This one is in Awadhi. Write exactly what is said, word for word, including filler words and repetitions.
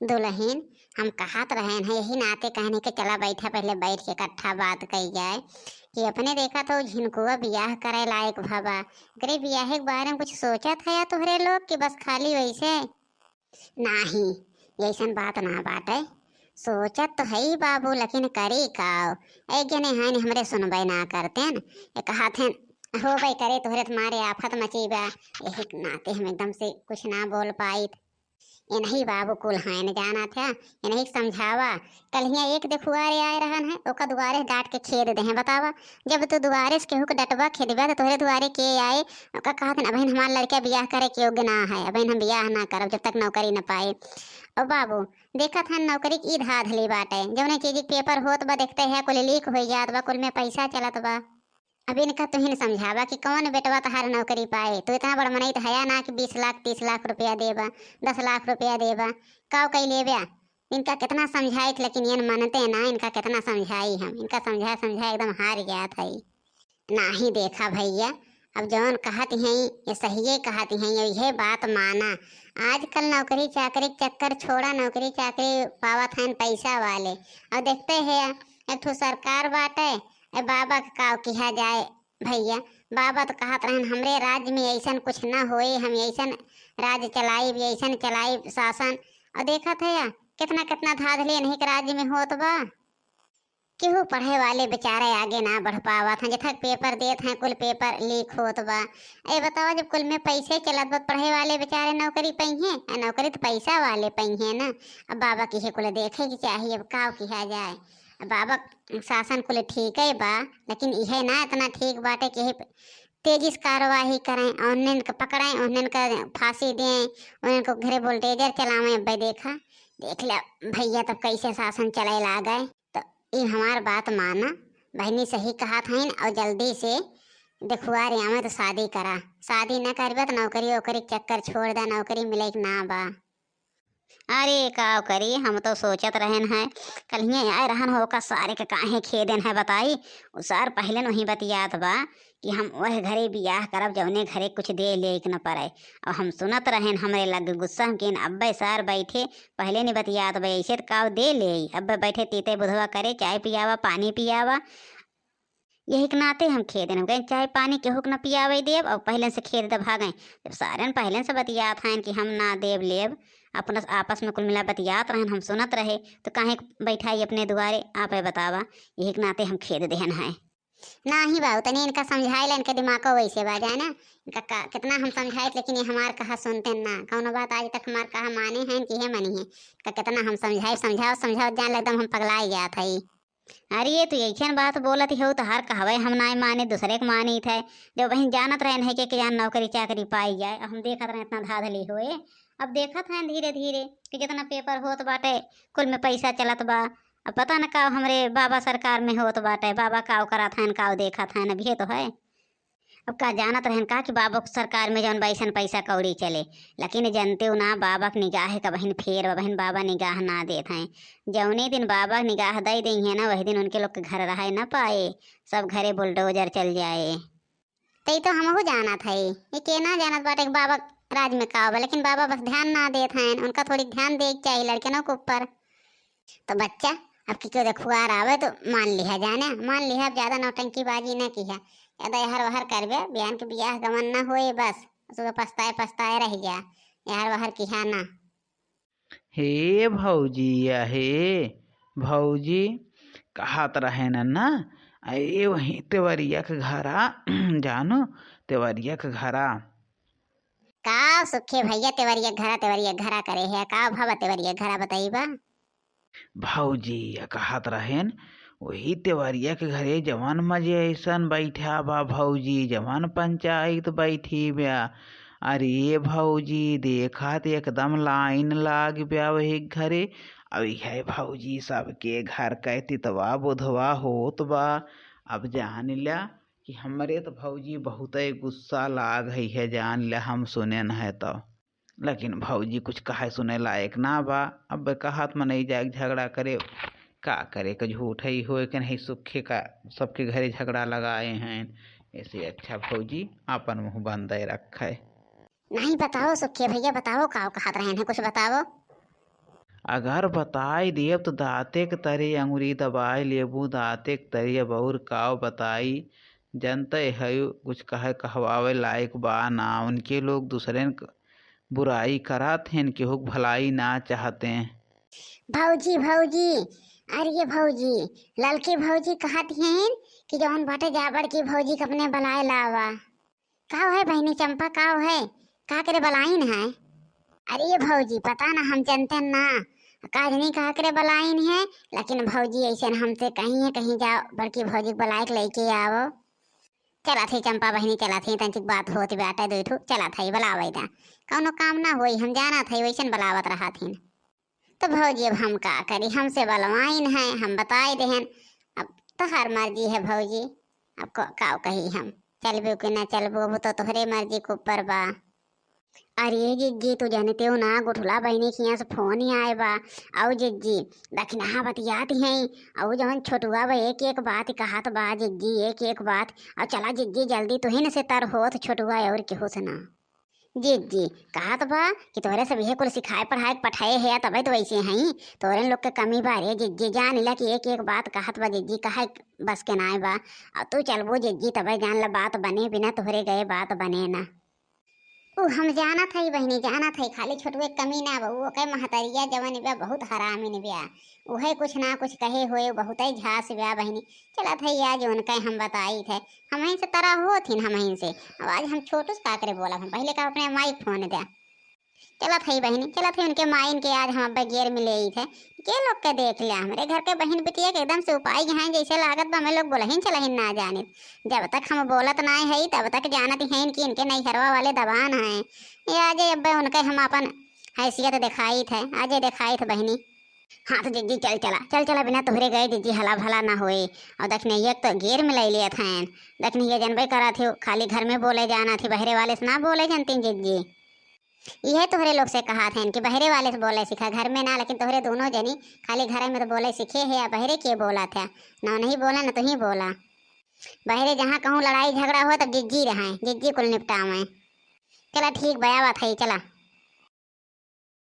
दुलहिन, हम कहत रहेन है, यही नाते कहने के चला बैठा, पहिले बैठ के इकट्ठा बात कई जाए कि अपने देखा तो झिनकुआ बियाह करे लायक भवा, एकरे बियाहे के बारे में कुछ सोचत है या तोहरे लोग कि बस खाली वैसे? नाही, ऐसन बात ना बाटे। सोचत तो है ही बाबू, लेकिन करी काव? एक जने हैं, हमरे सुनबे ना करतेन। ये कहत हैं, होबे करे, तोहरे तुम्हारे आफत मची बा, यही नाते हम एकदम से कुछ ना बोल पाइत। ये नहीं बाबू, कुल हैं न जानत है, ये नहीं समझावा। कल हियाँ एक देखुआरे आए रहन है, ओका दुआरे से डांट के खेद देहें, बतावा। जब तू दुआरे से केहू के डटबा, खेदबा, तो तोहरे दुआरे के आए? ओका कहत हैं, अबहिन हमार लड़का बियाह करे के योग्य ना है, अबहिन हम बियाह ना करब जब तक नौकरी न पाए। ओ बाबू, देखत हन नौकरी के ई धाधली बाटे, जौने चीज के पेपर होत बा, देखते है कुल लीक होई जात बा, कुल में पैसा चलत बा। अब इनका तुहिन समझावा कि कौन बेटवा तहार नौकरी पाए। तू इतना बड़ मनई त हया ना कि बीस लाख, तीस लाख रुपया देबा, दस लाख रुपया देबा। काव कई लेब्या? इनका कितना समझाइत, लेकिन ये मानते ना। इनका कितना समझाई हम, इनका समझा समझा एकदम हार जात है। नाही देखा भैया, अब जौन कहत हैं, ये सहिए कहत हैं, ये बात माना। आजकल नौकरी चाकरी के चक्कर छोड़ा, नौकरी चाकरी पावत हैं पैसा वाले। और देखते हैं, एक ठो सरकार बाटे, ए बाबा के काव किहा जाए भैया। बाबा तो कहत रहन, हमरे राज्य में ऐसन कुछ न होए, हम ऐसन राज्य चलाइब, ऐसन चलाइब शासन। और देखत है या, कितना कितना धाधली इन्हीं के राज्य में होत बा। केहू पढ़े वाले बेचारे आगे ना बढ़ पावत हैं, जथक पेपर देत हैं, कुल पेपर लीक होत बा। ए बतावा, जब कुल में पैसे चलत बा, पढ़े वाले बेचारे नौकरी पइहें, आ नौकरी तो पैसा वाले पइहें ना। अब बाबा किहे कुल देखे के चाहिए, अब काव किहा जाए। अब बाबा शासन कुल ठीक है बा, लेकिन इहे ना इतना ठीक बाटे कि यही तेजी से कार्यवाही करें, उन्हन के पकड़ें, उन्हन के फांसी दें, उन्हन को घरे बुलडोजर चलावें। अब देखा, देख ले भैया, तब कैसे शासन चले लागे। तो ई हमार बात माना, बहिनी सही कहत हईन, और जल्दी से देखुआरे आवे तो शादी करा, शादी न करबे तो नौकरी ओकरी के चक्कर छोड़ दे, नौकरी मिले के ना बा। अरे का करी, हम तो सोचत रहन है, कल हियाँ आए रहन हो, का सारे के काहे खेदेन है बताई। उ सार पहले नहीं बतियात बा कि हम वह घरे बियाह करब जौने घरे कुछ दे ले के न पड़े। अब हम सुनत रहेन, हमरे लग गुस्सा हम केन, अब्बे सार बैठे, पहले नहीं बतियात बा, ऐसे तो काव दे ले। अब्बे बैठे तीते बुधवा करे, चाय पियावा, पानी पियावा। यही के नाते हम खेदे न गए, चाय पानी केहू के न पियावे देब, और पहले से खेद दे भागे। जब सारन पहले से बतियात हैं कि हम ना देब लेब, अपना आपस में कुल मिला बतियात रहन, हम सुनत रहे, तो काहे बैठाई अपने दुआरे? आप बतावा, यही के नाते हम खेद देहन है। नाही बाबू, तनी इनका समझाए ला, इनके दिमागो वैसे बा, जाए ना, इनका का, कितना हम समझाइत, लेकिन ये हमार कहा सुनते ना। कौनो बात आज तक हमार कहा माने हैं कि हे मनी है, इनका कितना हम समझाए, समझाओ, समझाओ, जान एकदम हम पगलाई जात है। अरे ये तू ऐसन बात बोलत हो, तो हर कहवे हम नाय माने, दूसरे के मानित है। जब बहिन जानत रहन है कि, कि जान नौकरी चाकरी पाई जाए, अब हम देखत रहे इतना धाधली होए। अब देखत हैं धीरे धीरे कि जितना पेपर होत बाटे, कुल में पैसा चलत बा। अब पता न का हमरे बाबा सरकार में होत बाटे, बाबा काव करत हैं, काव देखत हैं, अब ये तो है। अब का जानत रहन का कि बाबा के सरकार में जौन बा अइसन पैसा कौड़ी चले, लेकिन जनते हो ना, बाबा के निगाह का बहिन फेर बा, बहिन बाबा निगाह ना देत हैं। जौने दिन बाबा निगाह दे देइहें ना, वही दिन उनके लोग के घर रहे न पाए, सब घरे बुलडोजर चल जाए। तई तो हमहू जानत है, ये के ना जानत बाटे कि बाबा राज में का बा, लेकिन बाबा बस ध्यान ना देत हैं, उनका थोड़ी ध्यान दे के चाहिए लड़कनों के ऊपर। तो बच्चा, अब की केहू देखुआर आवे तो मान लिहा जाने, मान लिहा, अब ज्यादा नौटंकीबाजी न किहा, ज्यादा यहर वहर करबे, बिहान के बियाह गमन न होए, बस सुबह पछताए पछताए रह जा, यहर वहर किहा ना। हे भौजी, या हे भौजी, कहत रहे न ना, अरे वहीं तेवरिया के घरा, जानो, तेवरिया के घरा। का सुखे भैया, तेवरिया घरा, तेवरिया घरा करे है, का भवा तेवरिया घरा बताइबा? भौजी, या कहत रहेन, वही तेवरिया के घरे जवन मजे ऐसन बैठा बा भौजी, जवन पंचायत बैठी बा। अरे भौजी, देखत एकदम लाइन लाग बा वही घरे। अब है भौजी, सबके घर के तितवा बुधवा होत बा। अब जान ल्या कि हमरे तो भौजी बहुते गुस्सा लाग है, है जान ल्या, हम सुनेन है तो। लेकिन भौजी कुछ कहे सुने लायक ना बा। अब कहत मनई जाए के झगड़ा करे, का करे के, झूठ ही होए के नहीं, सुखे का सबके घरे झगड़ा लगाए हैं। ऐसे अच्छा भौजी आपन मुँह बंदे रखे। नहीं बताओ सुखे भैया, बताओ का कहत रहे हैं, कुछ बताओ। अगर बताई देब त दाँते के तरे अंगुरी दबाई लेबू, दाँते के तरे। अब और काव बताई, जनते हयू कुछ कहे कहवावे लायक बा ना। उनके लोग दूसरेन क बुराई करत हैं, केहू के भलाई ना चाहते हैं। भौजी, भौजी, अरे भौजी, ललकी भौजी कहत हैं कि जौन बाटे जा बड़की भौजी के अपने बलाए लावा। काव है बहिनी चंपा, काव है? का करे बलाइन है? अरे भौजी, पता ना, हम जनते ना, का जनी का करे बलाइन है, लेकिन भौजी ऐसे न हमसे कही है, कहीं जा बड़की भौजी के बलाए के लइके आवो। चलत ही चंपा बहिनी, चलत ही, तंचिक बात होत बाटे दुई ठो, चलत ही बलावे दा। कौनो काम ना होई, हम जानत ही, वैसन बलावत रहत ही। तो भौजी, अब हम का करी, हमसे बलवाइन है, हम बताई देहन। अब तोहार मर्जी है भौजी, अब क-, काव कही हम, चलबू कि ना चलबू, अब तो तोहरे मर्जी के ऊपर बा। अरे जिज्जी, तू जानते हो ना, गुठुला बहिनी के यहाँ से फोन ही आए बा। अउ जिज्जी, दखिनहा बतियात हैं, अउ जौन छोटुआ बा, एक एक बात कहत बा जिज्जी, एक एक बात। अउ चला जिज्जी, जल्दी तुहिन से तर होत छोटुआ, और केहू से ना। जिज्जी, कहत बा कि तोहरे सब इहे कुल सिखाए पढ़ाए के पठाए है, तबे तो वैसे हैं, तोहरे लोग के कमी बा रे जिज्जी, जान ला कि एक एक बात कहत बा जिज्जी, कहे बस के नाय बा। अउ तू चलबू जिज्जी, तबे जान ला बात बने, बिना तोहरे गए बात बने ना। उ हम जानत हई बहिनी, जानत हई, खाली छोटुए के कमी ना बा, उ ओके महतरिया जवन बा बहुत हरामिन बा, उहे कुछ ना कुछ कहे होए, बहुतै झास बा बहिनी। चलत हई आज उनके हम बताई थे, हमहिन से तरा होत हिन हमहिन से। अब आज हम छोटू से का करे बोलब, हम पहिले का अपने माई के फोन दे। चलत हई बहिनी, चलत हई उनके माइन के आज हम अब्बे गेर में लेई थे। के लोग के देख लिया, हमरे घर के बहिन बिटिया के एकदम से उपाय गए हैं, जैसे लागत बा हमें लोग बोलहिन चलहिन ना जानित। जब तक हम बोलत नाय हई, तब तक जानत हैं कि इनके नैहरवा वाले दबान हैं। ये आजे अब्बे उनके हम अपन हैसियत देखाई थे, आजे देखाई थे बहिनी। हाँ तो जिज्जी चल चला, चल चला, बिना तोहरे गए जिज्जी हला भला ना होए। और दखिनहिया के तो गेर में ले लिया था, दखिनहिया जनबे करा थे, खाली घर में बोले जाना थे, बहरे वाले से ना बोले जानती जिज्जी। इहे तोहरे लोग से कहा थे कि बहरे वाले से बोले सीखा, घर में ना, लेकिन तोहरे दोनों जनी खाली घर में तो बोले सीखे है, या बहरे के बोला थे, ना नहीं बोला ना तुही बोला। बहरे जहाँ कहूँ लड़ाई झगड़ा हो तब जिज्जी रहे, जिज्जी कुल निपटावे। चला ठीक बया बात है, चला।